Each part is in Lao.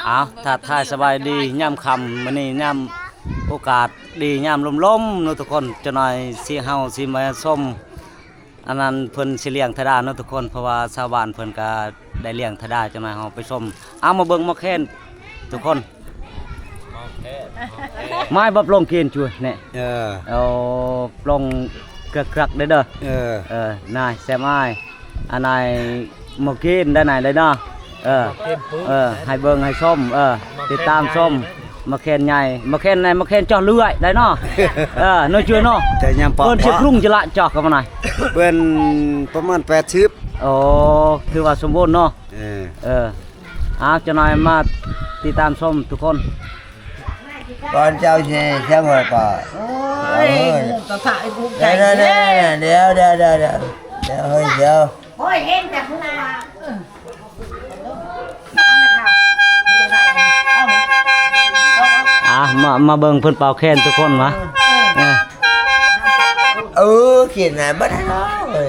ເອົາ ທັກທາຍສະບາຍດີຍາມຄ່ຳ ມື້ນີ້ຍາມໂອກາດດີ ຍາມລົມໆເນາະທຸກຄົນ. ຈັກໜ່ອຍຊິ ເຮົາຊິມາຊົມ ອັນນັ້ນ ເພິ່ນຊິລ້ຽງຖະດາເນາະທຸກຄົນ ເພາະວ່າຊາວບ້ານເພິ່ນກະໄດ້ລ້ຽງຖະດາ. ຈັກໜ່ອຍເຮົາໄປຊົມ ເອົາ ມາເບິ່ງໝາກແຄນທຸກຄົນ. ມາແບບລົງກິນຈຸແນ່ ເອີ ເອົາ ລົງກະກະເດີ ເອີ ເອີ ນາຍແຊມອ້າຍ ອັນນາຍ ມາກິນໄດ້ນາຍເລີຍເນາະ ເອີ ເອີ ໃຫ້ເບິ່ງໃຫ້ຊົມ ເອີ ຕິດຕາມຊົມ ໝາກແຄນໃຫຍ່ ໝາກແຄນໃຫຍ່ ໝາກແຄນຈອກເລື້ອຍໄດ້ເນາະ ເອີ ນ້ອຍຈຸ້ຍເນາະ ແຕ່ຍາມປອກ ເພິ່ນຊິປຸງຈະລະຈອກກັບມານາຍ ເບິ່ນປະມານແປດສິບ ໂອ້ ຖືວ່າສົມບູນເນາະ ເອີ ເອີ ເອົາ ຈັກໜ່ອຍມາຕິດຕາມຊົມທຸກຄົນ. ກ່ອນເຈົ້າຊິເສຍຫົວກໍ ໂອ້ ໂອ້ຍ ຍ ຫູກະພະ ຫູກໃຈ ດຽວ ດຽວ ດຽວ ດຽວ ດຽວ ດຽວ ເຮີ້ຍ ດຽວ ໂອ້ຍ ເຫັນແຕ່ຜູ້ວ່າ ເອີ ອ່ະ ມາ ມາເບິ່ງເພິ່ນເປົ່າແຄນທຸກຄົນມາ ເອີ ເອີ ເອີ ເຂດນັ້ນບໍ່ໄດ້ເນາະ ເອີ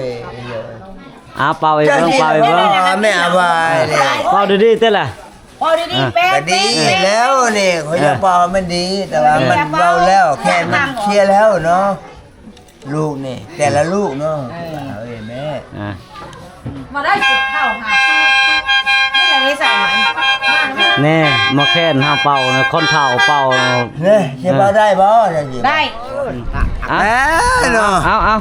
ອ່າ ເປົ່າອີກເບິ່ງ ເປົ່າອີກເບິ່ງ ແມ່ອາວາຍ ເປົ່າດີໆເຕີລະ ເປົ່າດີໆ ເອີ ແປະ ກໍດີແລ້ວນີ້ ຂ້ອຍຢາກເປົ່າໃຫ້ມັນດີ ແຕ່ວ່າມັນເວົ້າແລ້ວ ແຄນມັນເຄຍແລ້ວເນາະ ລູກນີ້ ແຕ່ລະລູກເນາະ ເອີ ເອົາເອີແມ່ ອ່າ ມາໄດ້ເຂົ້າຫາ ນີ້ແຫຼະໄດ້ສາມ ແນ່ ໝາກແຄນເຮົາເປົ່ານະ ຄົນເຖົ້າເປົ່າ ເດ້ ຊິເປົ່າໄດ້ບໍ່ ໄດ້ ອ່ະ ເອີເນາະ ເອົາ ເອົາ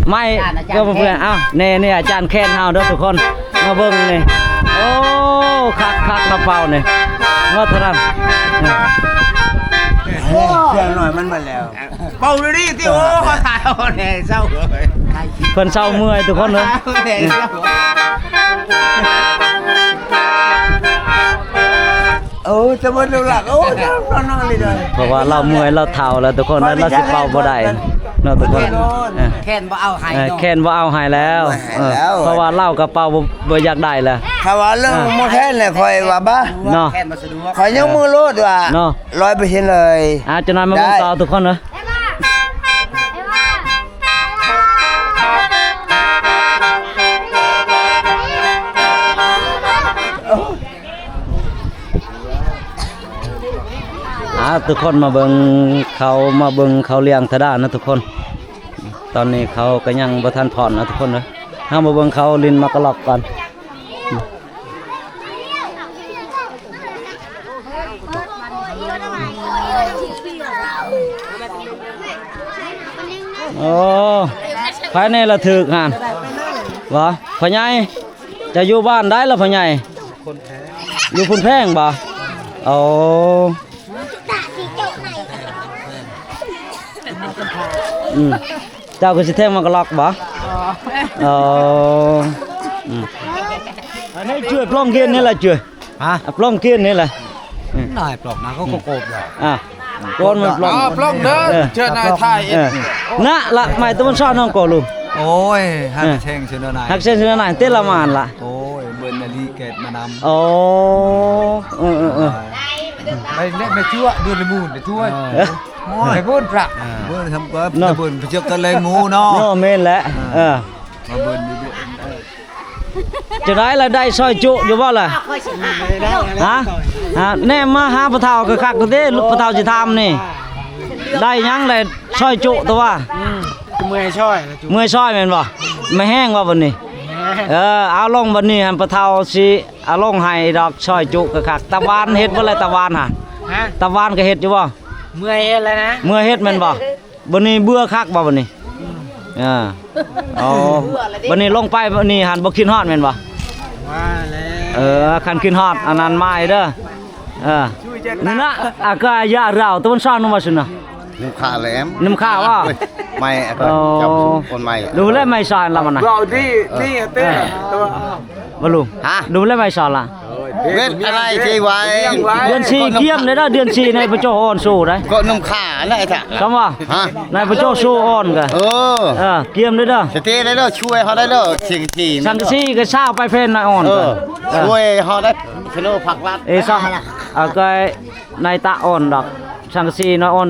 ໄມ້ ອາຈານ ກໍເພື່ອນ ເອົາ ແນ່ ນີ້ອາຈານແຄນເຮົາເດີທຸກຄົນ ມາເບິ່ງນີ້ ໂອ້ ຄັກໆ ນະເປົ່ານີ້ ເນາະ ເທົ່ານັ້ນ ເອີ ເຄື່ອງໜ້ອຍມັນໝົດແລ້ວ ເປົ່າດີໆຕິ ໂອ້ ຂໍຖ່າຍເອົາແດ່ ເຊົາເອີຍ ເພິ່ນເຊົາເມື່ອຍທຸກຄົນເອີຍ ໂອ້ ຈະເບິດລູກຫຼັກ ໂອ້ ເຈົ້ານອນເລີຍ ເພາະວ່າລາວເມື່ອຍ ລາວເຖົ້າແລ້ວທຸກຄົນ ລາວຊິເປົ່າບໍ່ໄດ້ເນາະທຸກຄົນ ເອີ ແຄນບໍ່ເອົາໃຫ້ ເອີ ເນາະ ແຄນບໍ່ເອົາໃຫ້ແລ້ວ ເອີ ເພາະວ່າລາວກໍເປົ່າບໍ່ ບໍ່ຢາກໄດ້ແລ້ວ ຖ້າວ່າເລື່ອງ ເອີ ໝໍແຄນແຫຼະ ຂ້ອຍວ່າບ້າເນາະ ຂ້ອຍຍົກມືໂລດວ່າ ເນາະ ຮ້ອຍເປີເຊັນເລີຍ ອ່າ ຈັກໜ່ອຍມາເບິ່ງຕໍ່ທຸກຄົນເດີ ອ່າ ທຸກຄົນມາເບິ່ງເຂົາ ມາເບິ່ງເຂົາລ້ຽງຖະດານະທຸກຄົນ ຕອນນີ້ເຂົາກໍຍັງບໍ່ທັນຜ່ອນນະທຸກຄົນເດີ ເຮົາມາເບິ່ງເຂົາຫຼິ້ນໝາກກະລັອກກ່ອນ. ໂອ້ ພາຍໃນລະຖືກຫັ້ນ ບໍ່ ພໍ່ໃຫຍ່ ເຈົ້າຢູ່ບ້ານໃດລະພໍ່ໃຫຍ່? ຢູ່ພຸ້ນແພງບໍ່? ໂອ້ ອືມ ເຈົ້າກໍຊິແທງໝາກກະລັອກບໍ່? ອໍ ອໍ ອືມ ອັນນີ້ເຈື່ອຍປລ້ອງກຽນນີ້ລະເຈື່ອຍ ຮະ ປລ້ອງກຽນນີ້ລະ ອືມ ນາຍປລ້ອງນະ ເຂົາກໍໂກບດອກ ອ່າ ກ່ອນມັນປລ້ອງ ອໍ ປລ້ອງເດີ ເອີ ເຈີນາຍໄທ ເອີ ນະລະ ໄມ້ຕະວັນຊອນນ້ອງກໍລຸງ ໂອ້ຍ ຮັກແຊງເຊີນນາຍ ຮັກແຊງເຊີນນາຍ ເຕລະມານລະ ໂອ້ຍ ເບິ່ນນະລີແກດມານຳ ໂອ້ ເອີ ເອີ ເອີ ໄປເລະແມ່ຈົວ ເບິ່ນລະມູນແມ່ຈົວ ເອີ ໂອ້ຍ ໄປເບິ່ນພະ ເອີ ເບິ່ນທຳກໍ ເນາະ ເບິ່ນພະເຈົ້າກໍແລງໝູເນາະ ເນາະ ແມ່ນແຫຼະ ເອີ ເອີ ມາເບິ່ງຢູ່ ຈັ່ງໃດລະ ໄດ້ຊອຍຈຸຢູ່ບໍ່ລະ? ຮະ? ຮະ? ແນມມາຫາພໍ່ເຖົ້າຄັກໆເດ້ ພໍ່ເຖົ້າຊິຖາມນີ້ ໄດ້ຫຍັງລະ ຊອຍຈຸຕົວະ? ອືມ ເມື່ອຍຊອຍລະຈຸ ເມື່ອຍຊອຍແມ່ນບໍ່? ແມ່ແຮງບໍ່ບັດນີ້? ແມ່ແຮງ ເອີ ເອົາລົງບັດນີ້ຫັ້ນ ພໍ່ເຖົ້າຊິເອົາລົງໃຫ້ດອກ ຊອຍຈຸຄັກໆ ຕາຫວານເຮັດບໍ່ລະ ຕາຫວານຫະ? ຮະ? ຕາຫວານກໍເຮັດຢູ່ບໍ່? ເມື່ອຍເຮັດແລ້ວນະ ເມື່ອຍເຮັດແມ່ນບໍ່? ບັດນີ້ເບື່ອຄັກບໍ່ບັດນີ້? ອືມ ເອີ ເອົາ ບັດນີ້ລົງໄປບັດນີ້ຫັ້ນບໍ່ຄິດຮອດແມ່ນບໍ່? ວ່າແລ້ວ ເອີ ຄັນຄິດຮອດອັນນັ້ນມາເດີ ເອີ ນີ້ນະ ອາກາຍາລາວຕາວັນຊອກນຳວ່າຊັ້ນນະ ໜຶ່ງຂາແຫຼມ ໜຶ່ງຂາວ່າ ໄມ້ ເອີ ເຈົ້າຄົນໃໝ່ ດູແລໄມ້ຊອກລະມັນນະ ເວົ້າດີ ເອີ ດີເຕ ເອີ ບໍ່ລຸງ ຮະ ດູແລໄມ້ຊອກລະ ເວັດອາໄລທີ່ໄວ້ ເດືອນສີ່ກຽມໄດ້ເດີ ເດືອນສີ່ນາຍພະໂຈອ່ອນສູ້ໄດ້ ກໍໜຸ່ມຂານະໄອ້ທະ ຄຳວ່າ ຮະ ນາຍພະໂຈສູ້ອ່ອນກະ ເອີ ເອີ ກຽມໄດ້ເດີ ສະເຕໄດ້ເດີ ຊ່ວຍເຮົາໄດ້ເດີ ສັງກະສີນະ ສັງກະສີກະຊາວປາຍເພັນນາຍອ່ອນ ເອີ ກະ ເອີ ຊ່ວຍເຮົາໄດ້ ຊະໂນພັກລັດ ເອ ສະ ອາກະນາຍຕາອ່ອນດອກ ສັງກະສີນາຍອ່ອນ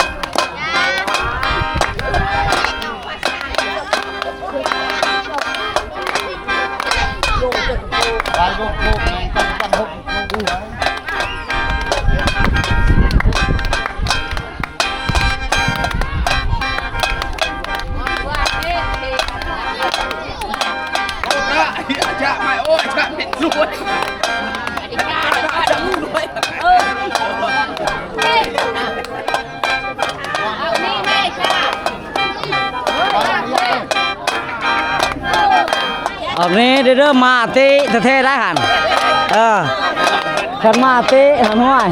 ອອກນີ້ເດີ ເດີ ມາຕິແທ້ໆ ໄດ້ຫັ້ນ. ເອີ ຄັນມາຕິຫັ້ນ ຫ້ວຍ.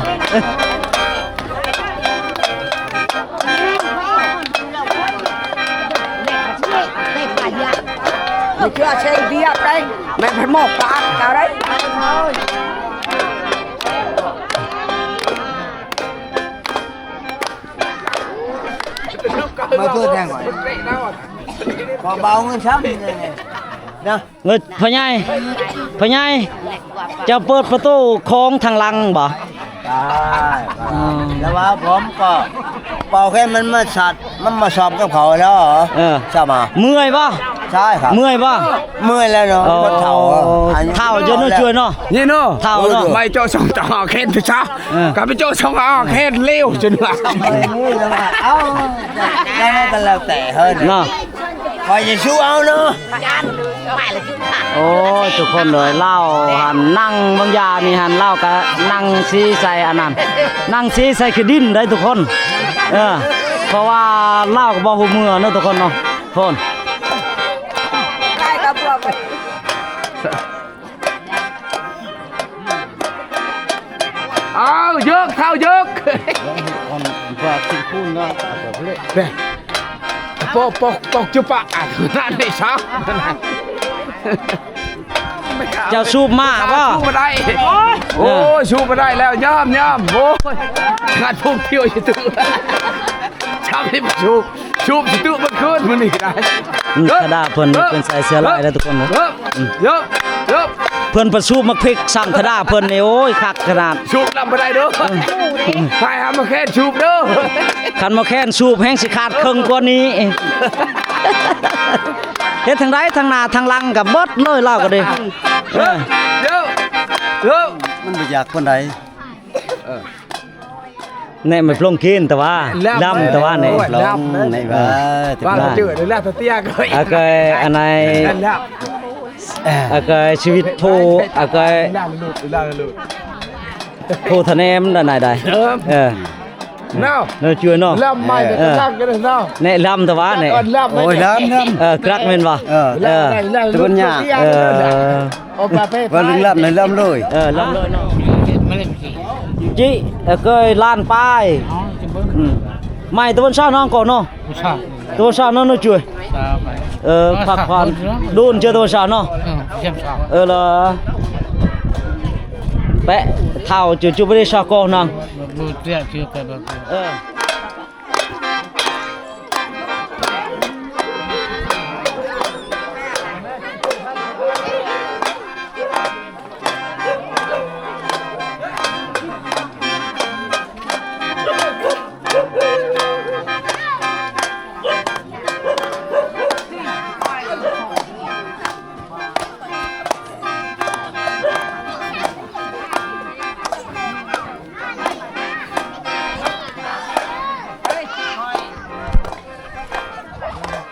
Mà tôi thèm hỏi. Có bao nhiêu sắm này. Nè. ເອີ ພໍ່ໃຫຍ່ ພໍ່ໃຫຍ່ ເຈົ້າເປີດປະຕູໂຄ້ງທາງຫຼັງບໍ່? ໄດ້ ແຕ່ວ່າຜົມກໍເປົ່າແຄ່ມັນມາສັດ ມັນມາຊອມກັບເຂົາແລ້ວເອີ ຊາມາ ເມື່ອຍບໍ່? ໃຊ່ຄັບ ເມື່ອຍບໍ່? ເມື່ອຍແລ້ວເນາະ ຄົນເຖົ້າ ເຖົ້າຈົນເນາະ ຈວຍເນາະ ນີ້ເນາະ ເຖົ້າເນາະ ໄປໂຈະຊ່ອງຕາແຄນຊະ ເອີ ກັບໄປໂຈະຊ່ອງຕາແຄນເລວຈົນວ່າ ເອົ້າ ແລ້ວກໍແລ້ວແຕ່ເຮີ້ຍເນາະ. ຂ້ອຍຊິສູ້ເອົາເນາະ. ໂອ້ຍ ທຸກຄົນເອີຍ ລາວຫັ້ນນັ່ງບາງຢ່າງນີ້ຫັ້ນ ລາວກະນັ່ງຊີ້ໃສ່ອັນນັ້ນ ນັ່ງຊີ້ໃສ່ຂີ້ດິນໄດ໋ທຸກຄົນ ເອີ ເພາະວ່າລາວກະບໍ່ຮູ້ເມື່ອເນາະທຸກຄົນເນາະ ໂພນ. ເອົາ ຍົກ ທ້າວຍົກ ປອກ ປອກ ປອກຈຸປະ ອັນນັ້ນນີ້ຊະ ເຈົ້າສູບໝາກບໍ່? ສູບບໍ່ໄດ້ ໂອ້ຍ ສູບບໍ່ໄດ້ແລ້ວ ຍອມ ຍອມ ໂອ້ຍ ຂະໜາດພວກທ່ຽວຢູ່ຕູ້ ຈຳໃຫ້ມັນສູບ ສູບຊິຕຸເບິດຄືນມື້ນີ້ໄດ້. ອືມ ທະດາເພິ່ນເປັນສາຍເສືອລາຍເດີທຸກຄົນເດີ. ເອີ ເອີ ເອີ ເອີ ເພິ່ນປະສູບໝາກພິກຊ້ຳ ທະດາເພິ່ນນີ້ ໂອ້ຍ ຄັກຂະໜາດ ສູບລຳບໍ່ໄດ້ເດີ. ເອີ ໃຫ້ຫາໝາແຄນສູບເດີ. ຄັນໝາແຄນສູບແຮງຊິຂາດເຄິ່ງກວ່ານີ້. ເຮັດທາງໃດ ທາງໜ້າທາງຫຼັງກໍເບິດເລີຍລາວກໍດີ. ເອີ ເອີ ເອີ ມັນບໍ່ຢາກປານໃດ. ເອີ ແນະ ມັນປລົງກິນ ແຕ່ວ່າລຳ ແຕ່ວ່າແນະ ໂອ້ຍ ລຳ ແນະ ວ່າ ວ່າ ເອີ ເຈີແລ້ວຕຽກ ອາກອຍ ອັນໃນ ອາກອຍ ຊີວິດຜູ້ ອາກອຍ ຜູ້ທະແນມ ອັນໃດ ເອີ ເອີ ເນາະ ເນາະ ຈວຍເນາະ ລຳໃໝ່ ເອີ ແນະ ລຳ ແຕ່ວ່າແນະ ໂອ້ຍ ລຳ ລຳ ເອີ ກລັກແມ່ນບໍ່? ເອີ ເອີ ເອີ ເອີ ວ່າເລື່ອງລຳໃຫ້ລຳເລີຍ ເອີ ລຳເລີຍເນາະ. ຈິ ເອີ ເກີຍລ້ານປາຍ ອືມ ໄມ້ຕາເວັນຊາວນ້ອງກໍເນາະ ຕາເວັນຊາວນ້ອງເນາະ ຈວຍ ເອີ ພັກຜ່ອນ ໂດນເຈີຕາເວັນຊາວເນາະ ເອີ ລະ ແປະ ເຖົ້າ ຈວຍ ຈວຍບໍ່ໄດ້ຊາວກໍນາງ ເອີ.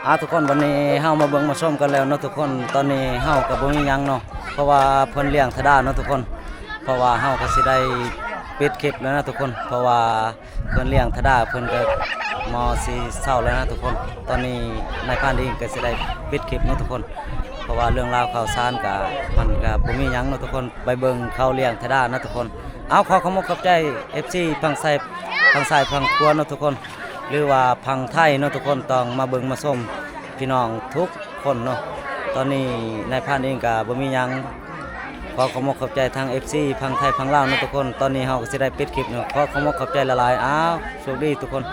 ອ່າ ທຸກຄົນ ວັນນີ້ເຮົາມາເບິ່ງມາຊົມກັນແລ້ວເນາະທຸກຄົນ. ຕອນນີ້ເຮົາກໍບໍ່ມີຫຍັງເນາະ ເພາະວ່າເພິ່ນລ້ຽງທະດາເນາະທຸກຄົນ. ເພາະວ່າເຮົາກໍຊິໄດ້ປິດຄລິບແລ້ວນະທຸກຄົນ ເພາະວ່າເພິ່ນລ້ຽງທະດາ ເພິ່ນກໍມໍຊິເຊົາແລ້ວນະທຸກຄົນ. ຕອນນີ້ນາຍພານເອງກໍຊິໄດ້ປິດຄລິບເນາະທຸກຄົນ ເພາະວ່າເລື່ອງລາວຂ່າວສານກໍ ມັນກໍບໍ່ມີຫຍັງເນາະທຸກຄົນ. ໄປເບິ່ງເຂົາລ້ຽງທະດານະທຸກຄົນ. ເອົາ ຂໍຂອບອົກຂອບໃຈ ເອັຟຊີ ຝັ່ງຊ້າຍ ຝັ່ງຊ້າຍຝັ່ງຂວາເນາະທຸກຄົນ ຫຼືວ່າຝັ່ງໄທເນາະທຸກຄົນ ຕ້ອງມາເບິ່ງມາຊົມ ພີ່ນ້ອງທຸກຄົນເນາະ. ຕອນນີ້ນາຍພານເອງກໍບໍ່ມີຫຍັງ ຂໍຂອບອົກຂອບໃຈທາງ ເອັຟຊີ ຝັ່ງໄທຝັ່ງລາວເນາະທຸກຄົນ. ຕອນນີ້ເຮົາກໍຊິໄດ້ປິດຄລິບເນາະ ຂໍຂອບອົກຂອບໃຈຫຼາຍໆ. ອ້າວ ໂຊກດີທຸກຄົນ.